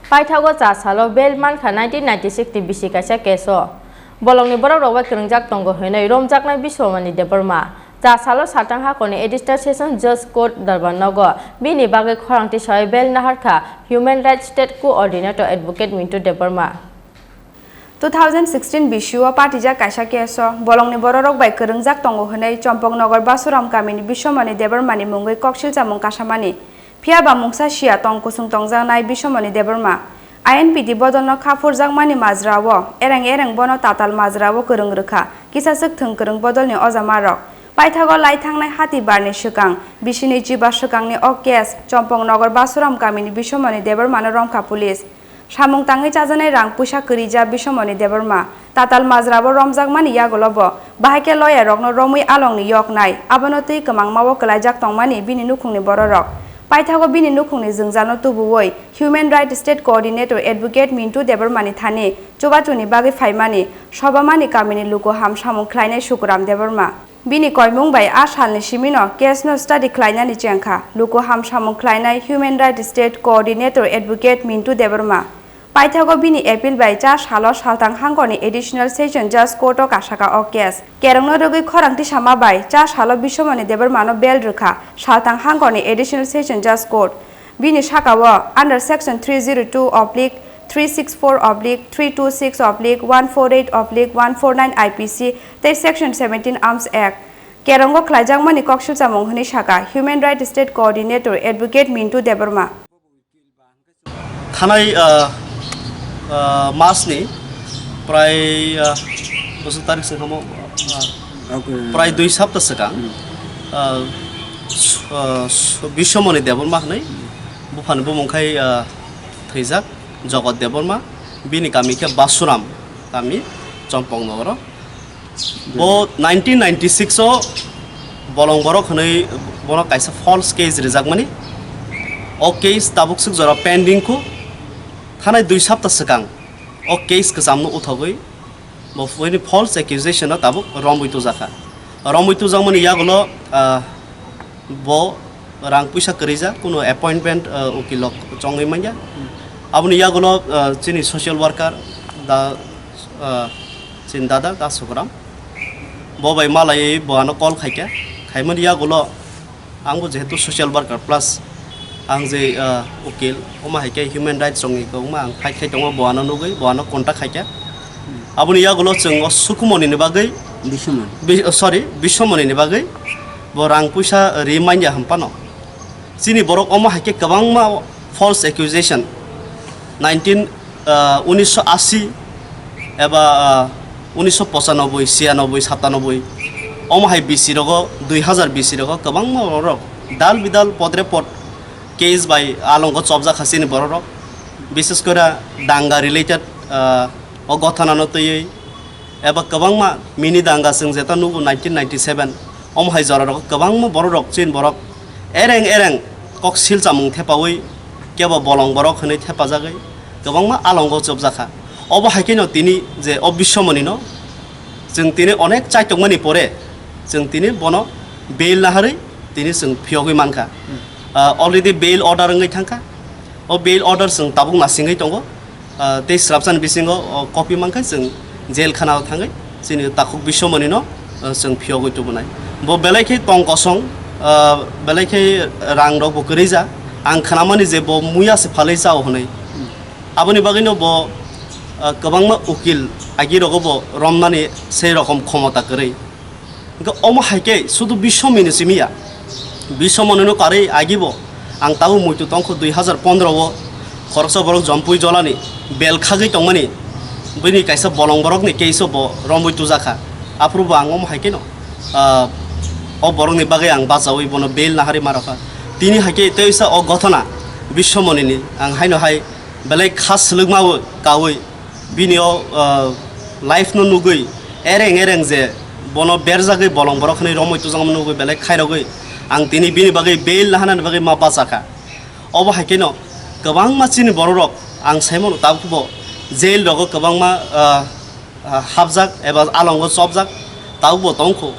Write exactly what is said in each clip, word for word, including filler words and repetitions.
Paithago cha salo bail mankha nineteen ninety-six ni bisi kaisa case o. Bolongni borok rok bai kwrwngjak tongo hwnwi romjaknai Biswamani Debbarma. Cha salo saltang hakorni Additional Session Judge Court Darbar nogo bini bagwi khorang tisai bail naharkha Human Rights State Coordinator Advocate Mintu Debbarma. Two thousand sixteen bisio patijak kaisa case o bolongni bororok bai kwrwngjak tongo hwnwi Chompoknogor Basuram kamini Biswamani Debbarmani mungwi koksil chamung kasamani. Phiya ba mungsa siya tong kusung tongjaknai Biswamani Debbarma. I N P T bodolno kha phurjakmani majrao ereng ereng bono tatal majrao kwrwng rwkha kisa swk thwng kwrwng bodolni ojamarok. Paithago lai thangnai hati barni swkang, bisini chiba swkangni o case, Chompoknogor Basuram kamini Biswamani Debbarmano romkha police. Samung tangwi chajaknai rang puisa kwrwija Biswamani Debbarma tatal majrabo romjakmani yagulo bo bahai khe lawyer rokno romwi alongni yoknai, abono twi kwmangmao kwlaijak tongmani bini nukhungni bororok. Paithago bini nukhungni jwngjalno tubuwi Human Rights State Coordinator Advocate Mintu Debbarmani thani chubachuni bagwi phaimani Sobamani kamini luku ham samung khlainai Sukuram Debbarma. Bini koimung bai a salni simino case no study khlainani chengkha luku ham samung khlainai Human Rights State Coordinator Advocate Mintu Debbarma. Paithago bini appeal bai cha salo saltang hangkorni Additional Session Judge Court o kasaka o case. Kerongno rwgwi khorang tisama bai cha salo Biswamani Debbarmano bail rwkha saltang hangkorni Additional Session Judge Court. Bini saka-o under section three zero two oblique three six four oblique three two six oblique one four eight oblique one four nine I P C tei section seventeen Arms Act. Kerongo khlaijakmani koksilchamung hwnwi saka Human Rights State Coordinator Advocate Mintu Debbarma. Thanai, ah, ah, masni prai, ah, bwswk tarik se hamo, ah, prai dui sapta swkang, ah, s-, ah, s-, Biswamoni Debbarma hwnwi buphani bumung khai, ah, thwijak Jogot Debbarma, bini kami khe Basuram kami, Chompong nogoro. Bo nineteen ninety-six o bolong borok hwnwi bono kaisa false case rijakmani. O case tabuk swk jora pending kho. Thanai dui sapta swkang o case kwchamno uthogwi bo bini false accusation no tabuk romwi tujakha. Romwi tujakmani yagulo, ah, bo rang puisa kwrwija, kuno appointment, ah, ukilok chongwi manya. Aboni yagulo, ah, chini social worker da, ah, chini dada da Sukuram. Bo bai malai bo ano call khaikha. Khaimani yagulo ang bo jehetu social worker plus ang je, ah, ukil, omo hai khe human rights rokni kwbangma ang fight khai tongo, bo ano nugwi, bo ano contact khaikha. Aboni yagulo chwng o Sukumoni ni bagwi, Biswamoni. Bi-, oh, sorry, Biswamoni ni bagwi bo rang puisa ri manya hwn phano. Chini borok omo hai khe kwbangma false accusation, nineteen, ah, unisho asi eba, ah, unisho pochanoboi, siyanoboi, satanoboi, omo hai bisi rogo, dui hazar bisi rogo kwbangma borok dal bidal podre pod case bai alongo chopjak kha chini borok rok, bishes kore danga related, ah, o gothanano twiwi eba kwbangma mini danga chwng jeta nugo nineteen ninety-seven, omo hai jora rogo kwbangma borok rok, chini borok ereng ereng kok silchamung thepawi kebo bolong borok hwnwi thepajagwi kwbangma alongo chopjakha. Obo hai kheno tini je o Biswamoni no chwng tini onek chaitokmani pore chwng tini bono bail naharwi tini chwng phiyogwi mankha. Ah, already bail order wngwi thangkha. O bail order chwng tabuk nasingwi tongo. Ah, tei swrapsani bisingo o copy mankha, chwng jail khana o thangwi chini takhuk Biswamoni no, ah, chwng phiyogwi tubunai. Bo belai khe tong kosong, ah, belai khe rang rok bo kwrwija. Ang khnamani je bo muya se phalwi chao hwnwi. Aboni bagwino bo, ah, kwbangma ukil agi rogo bo romnani sei rokom khomota kwrwi. Hwnkhe omo hai khe sudu Biswamoni simi ya. Biswamoni no karwi agi bo ang tabuk muitu tongkho dui hazar pondro o khoroksa borok Jompui Jolani bel khagwi tongmani bini kaisa bolong borokni case o bo romwi tujakha. Aphuru bo ang omo hai kheno, ah, o borokni bagwi ang bachaui bono bail naharwi ma rwkha. Tini hai khe teisa o gothona Biswamoni ni ang haino hai belai kha swlwkma o kaui bini o, ah, life no nugwi ereng ereng je bono berjagwi bolong borok hwnwi romwi tujakma nugwi belai khairogwi ang tini bini bagwi bail naharnani bagwi ma bachakha. Obo hai kheno kwbangma chini borok rok ang saimano tabuk bo jail rogo kwbangma, ah, ah, hapjak eba alongo chopjak tabuk bo tongkho.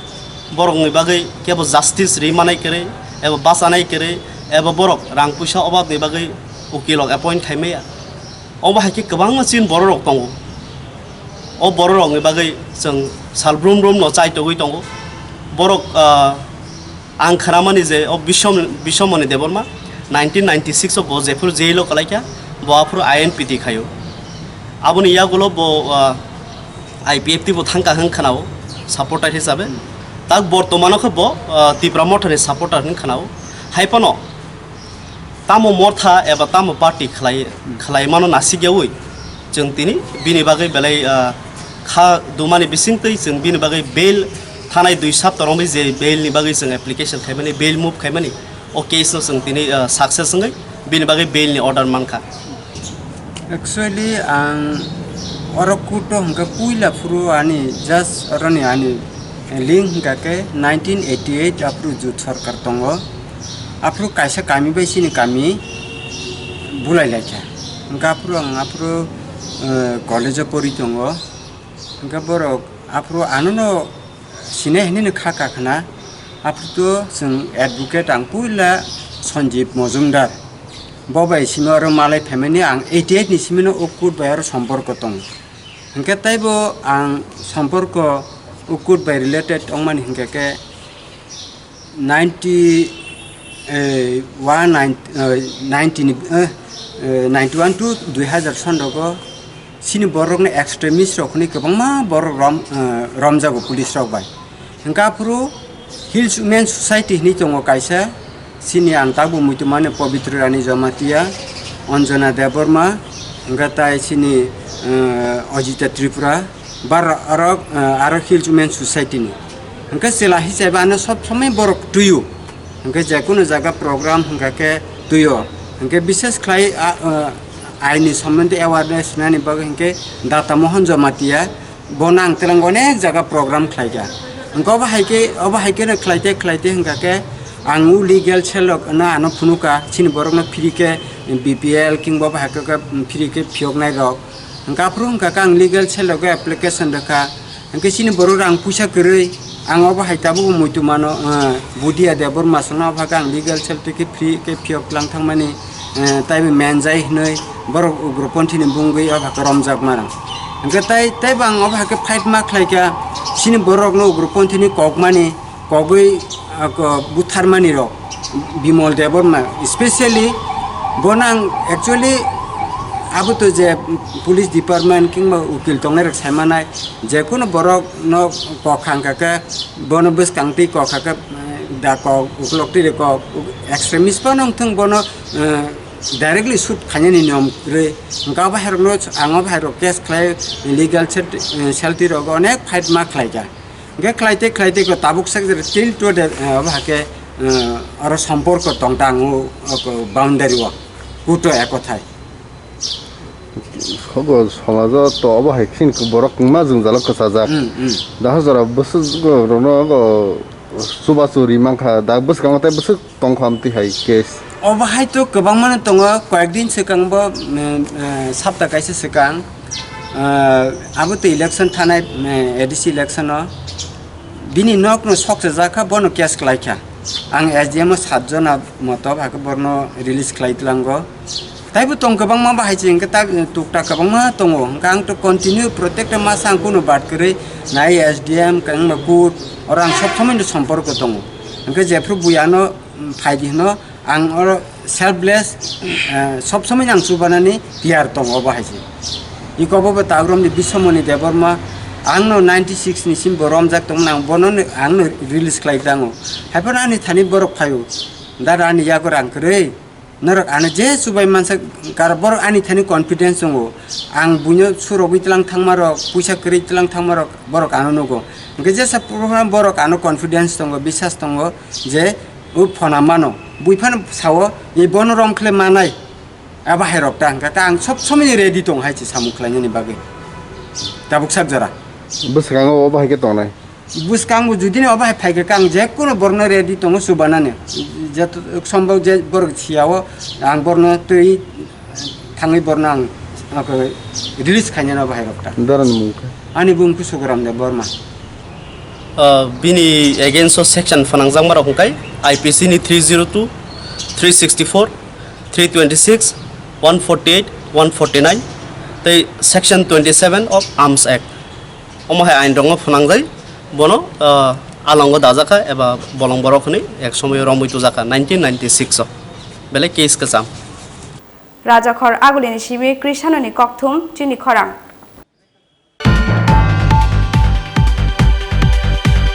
Borokni bagwi kebo justice ri manai kwrwi eba bachanai kwrwi eba borok rang puisa obabni bagwi ukilok appoint khai maya. Obo hai khe kwbangma chin bororok tongo. O bororokni bagwi chwng sal brum brum no chai togwi tongo. Borok, ah, ang khnamani je o Bisom-, Bisomoni Debbarma nineteen ninety six o bo jephuru jail o kwlaikha, bo aphuru I N P T khaio. Aboni yagulo bo, ah, I P F T bo thangkha hwn khnao, supporter hisabe. Tak bortomano khe bo, ah, Tipra Mothani supporter hwn khnao. Hai phano tamo mortha eba tamo party khlai, khlai mano nasikyaui chwng tini bini bagwi belai, ah, kha dumani bisingtwi chwng bini bagwi bail thanai dui sapta romwi je bail ni bagwi chwng application khaimani, bail move khaimani, o case no chwng tini, ah, success wngwi bini bagwi bail ni order mankha. Actually, ang oro court o hwnkhe puila phuru ani judge oroni ani link hwnkha khe nineteen eighty eight aphuru jut sarkar tongo. Aphuru kaisa kami bai chini kami bulai laikha. Hwnkhe aphuru ang aphuru, eh, college o pori tongo. Hwnkhe borok aphuru anono sinai hinwi no kha kakhna. Aphuru to chwng advocate ang puila Sanjeev Majumdar. Bo bai simi oro malai phaimani ang eighty eight ni simi no o court bai oro somporko tongo. Hwnkhe teibo ang somporko o court bai related wngmani hwnkhe khe ninety, eh, one nine, eh, ninety ni, eh, eh, ninety one to dui hazar sonrogo chini borokni extremist rok hwnwi kwbangma borok rom-, eh, romjago police rok bai. Hwnkhe aphuru Hills Women Society hwnwi tongo kaisa, chini ang tabuk muitu mani Pabitra Rani Jamatia, Anjana Debbarma, hwnkhe tai chini, eh, Ajita Tripura, bar aro, eh, aro Hills Women Society ni. Hwnkhe chwla hisabe ano sob somoi borok twiyo. Hwnkhe je kunu jaga program hwnkha khe twiyo. Hwnkhe bishes khlai a, eh, aini sombonde awareness nani bagwi hwnkhe Data Mohan Jamatia, bono ang twlang onek jaga program khlaikha. Hwnkhe obo hai khe, obo hai kheno khlaite khlaite hwnkha khe ang o legal cell rok no ano phunukha, chini borok no free khe B P L kingba obo hai khe free khe phiyoknai rok. Hwnkhe aphuru hwnkha khe ang legal cell rok application rwkha. Hwnkhe chini borok rang puisa kwrwi, ang obo hai tabuk muitu mano, eh, Budia Debbarma songno obo hai khe ang legal cell twi khe free khe phiyok tlang thangmani, eh, taibo menjai hwnwi borok ugroponthini bungwi obo hai khe romjak mano. Hwnkhe tai, taibo ang obo hai khe fight ma khlaikha, chini borokno ugroponthini kokmani, kogwi, ah, ko-, butharmani rok, Bimal Debbarma, specially bono ang actually abo to je police department kingba ukil tongnai rok saimanai, je kunu borok no kok khang kha khe bono bwskang twi kok kha khe, eh, da kok uklok twi kok extremist phano wngthung bono, eh, directly shoot khainani niyom kwrwi. Hwnkhe abo hai rokno ang abo hai rok case khlai legal cell, eh, cell twi rok onek fight ma khlaikha. Hwnkhe khlaite khlaite ko tabuk sak jera till today, eh, obo hake, eh, oro somporko tong tang o, o ko boundary o kuto ekothai. Hogo somajo to obo hai khin borok ma jwngjalo kwchajak. Hmm, hmm. Daho jora bwswk rokno ogo chubachu ri mankha, da bwskango tei bwswk tongkha amtwi hai case. Obo hai to kwbangmano tongo, koyekdin swkang bo, mm, eh, sapta kaisa swkang, eh, abo to election thanai, eh, A D C election o bini nok no soksa jakha, bono case khlaikha. Ang S D M o sat jona moto, hakhe borno release khlai tlango. Taibo tong kwbangma bahai se hwnkhe tai tukta kwbangma tongo. Hwnkhe ang to continue protekta masa ang kuno bat kwrwi nai S D M kangma kut oro ang sob somoi no somporko tongo. Hwnkhe jephru bui ano, mm, phaidi hwno ang oro selfless, eh, sob somoi ang chubanani tiyar tongo obo hai se. Iko bo bo Tagrom ni Bisomoni Debbarma ang no ninety six ni sim bo romjak tongmani ang bono no, ang no release khlai tango. Haiphano ani thani borok phaio. Dada ani yago rang kwrwi. Norok ano je chubai mansa, kar borok ani thani confidence tongo. Ang buino surogwi tlang thangma rok, puisa kwrwi tlang thangma rok, borok ano nugo. Hwnkhe jesa program borok ano confidence tongo, biswas tongo je o phona mano. Bui phano sao, e bono rom khle manai. Abo hai rok ta hwnkha khe ang sob somoi ready tong hai se samung khlainani bagwi. Tabuk sak jora. Bwskango obo hai khe tongnai. Bwskango judini obo hai phaikha khe ang jekhuno borno ready tongo chubanani. Jeto sombok je borok siyao ang borno twi thangwi borno ang, ako, release khainani obo hai rok ta. Darani mung khe? Ani bung khe Sugaram Debbarma. Ah, bini against o section phanangjakma rok hwnkhe I P C ni three zero two, three sixty four, three twenty six, one forty eight, one forty nine tei section twenty seven of Arms Act. Omo hai ain rokno phwnangjai bono, ah, alongo dajakha eba bolong borok hwnwi ek somoyo romwi tujakha nineteen ninety six o. Belai case kwcham. Rajakhor Agulini simi Krishanoni kokthum chini khorang.